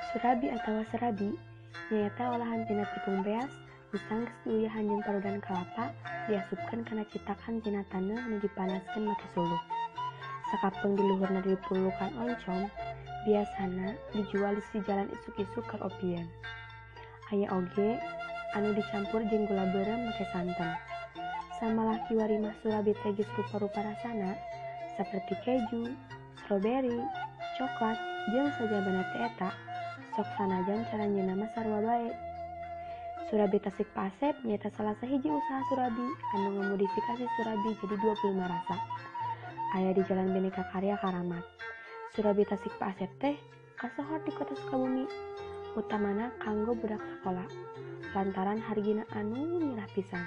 Surabi atawa serabi nyaeta olahan tina tepung beas nu sanggeus diuyahan jeung parudan kalapa diasupkeun kana citakan tina taneuh nu dipanaskeun make suluh. Sakapeung di luhurna dipulukan oncom, biasana dijual di sisi jalan isuk-isuk keur opieun. Aya oge anu dicampur jeung gula beureum make santen. Samalah kiwari mah surabi teh geus rupa-rupa rasana saperti keju, stroberi, coklat, jeung sajabana teh eta sok sanajan cara nyieunna mah sarua bae. Surabi Tasik Pak Asep nyaeta salah sahiji usaha surabi anu ngamodifikasi surabi jadi 25 rasa. Aya di Jalan Bineka Karya Karamat. Surabi Tasik Pak Asep teh kasohor di Kota Sukabumi, utamana kanggo budak sakola lantaran hargina anu mirah pisan.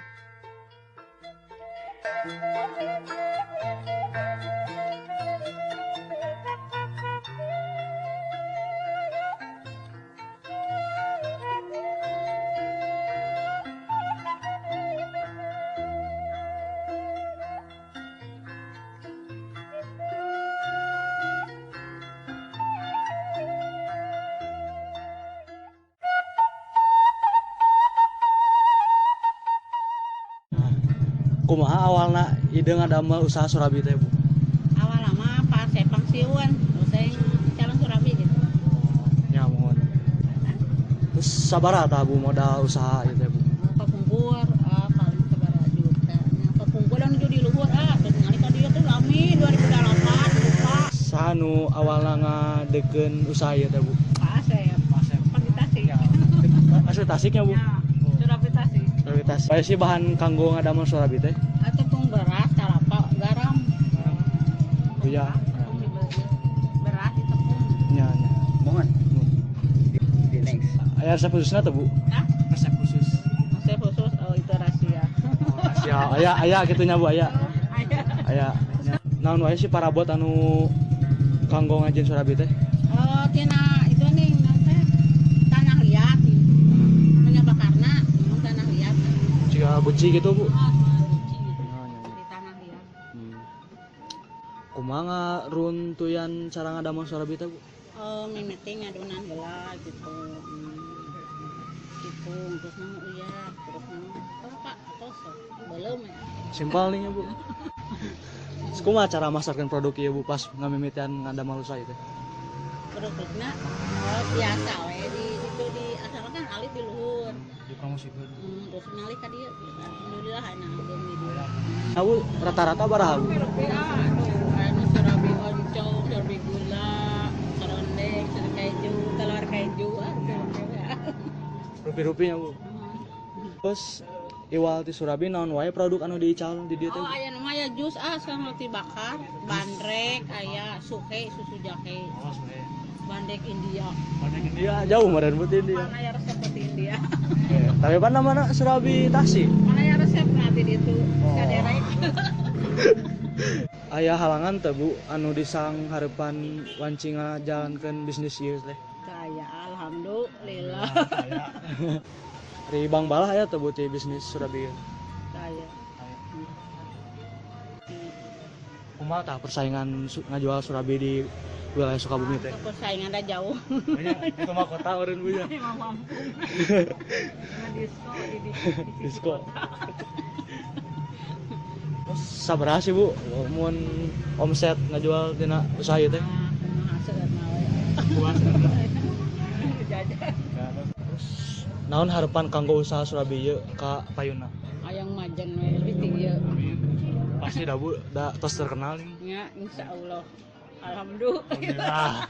Kumaha awalna ide ngadamel usaha surabi teh, Bu? Awalna mah pas saya pangsiun, saya calon surabi gitu. Ya mohon. Terus sabaraha tah Bu modal usaha ieu teh, Bu? Kapungkur paling sabaraha juta. Nya kapungkur anu di luhur terus ngali ka dieu teh lami 2008 lupa. Saha nu awalna ngadekeun usaha ieu teh, Bu? Pak Asep. Pak Asep. Pan di Tasik. Ya. Asli Tasiknya, Bu? Ya. Surabi Tasik. Surabi Tasik. Aya sih bahan kanggo ngadamel surabi teh? Tepung beras, kalapa, garam. Iya. Beras di tepung. Nya, nya. Mohon. Di next. Aya resep khususna teh, Bu? Hah? Resep khusus. Resep khusus, oh itu rahasia. Oh, rahasia. Aya, aya kitu nya, Bu, aya. Aya. Aya. Naon wae sih parabot anu kanggo ngajieun surabi teh? Oh, tina itu nih teh tanah liat. Minyak bakarna, tanah liat. Jika guci gitu, Bu. Oh, guci gitu. Di tanah liat. Kumaha runtuyan cara ngadamel surabi teh, Bu? Oh, mimiti ngadonan heula gitu. Gitu, terus nang uyah, terus nang apa tos belum ya. Simpel nih, Bu. Kumaha cara masarkeun produk ieu, Bu, pas ngamimitian ngadamel usaha ieu teh? Produkna oh, biasa we di itu di asalna kan alit di luhur. Dipromosikeun. Terus ngalih ka dieu. Alhamdulillah enak deui di dieu. Nah, Bu, rata-rata baraha, Bu? Rupi aduh, anu surabi oncom, surabi gula, serondeng, surabi keju, telur keju, rupi-rupi we. Rupi-rupinya, Bu. Terus iwal ti surabi naon wae produk anu diical di dieu teh? Oh, aya nu mah aya jus sekarang roti bakar, bandrek, aya suhe, susu jahe. Oh, suhe. Bandrek India. Bandrek India jauh meureun Bu ti India. Mana aya resep ti India. Tapi pan namana surabi Tasik. Mana aya resep nanti di itu Oh. kaderek. Aya halangan teh, Bu, anu disang hareupan wanci ngajalankeun bisnis ieu teh? Aya, alhamdulillah. Aya. Ri Bang Balah aya teh, Bu, ti bisnis surabi ieu? Aya. Kumaha tah persaingan ngajual surabi di wilayah Sukabumi teh? Persaingan dah jauh. Banyak, itu mah kota eureun, Bu, ya. Emang mampu. Disko di Disko. Terus sabaraha sih, Bu, mun omset ngajual tina usaha ieu teh? Kumaha seueurna we. Kumaha seueurna. Jajan. Terus naon harapan kanggo usaha surabi ieu ka payuna? Hayang majeng we lebih tinggi. Pasti dah, Bu, da tos terkenal nih. Ya, insyaallah. Alhamdulillah. Alhamdulillah.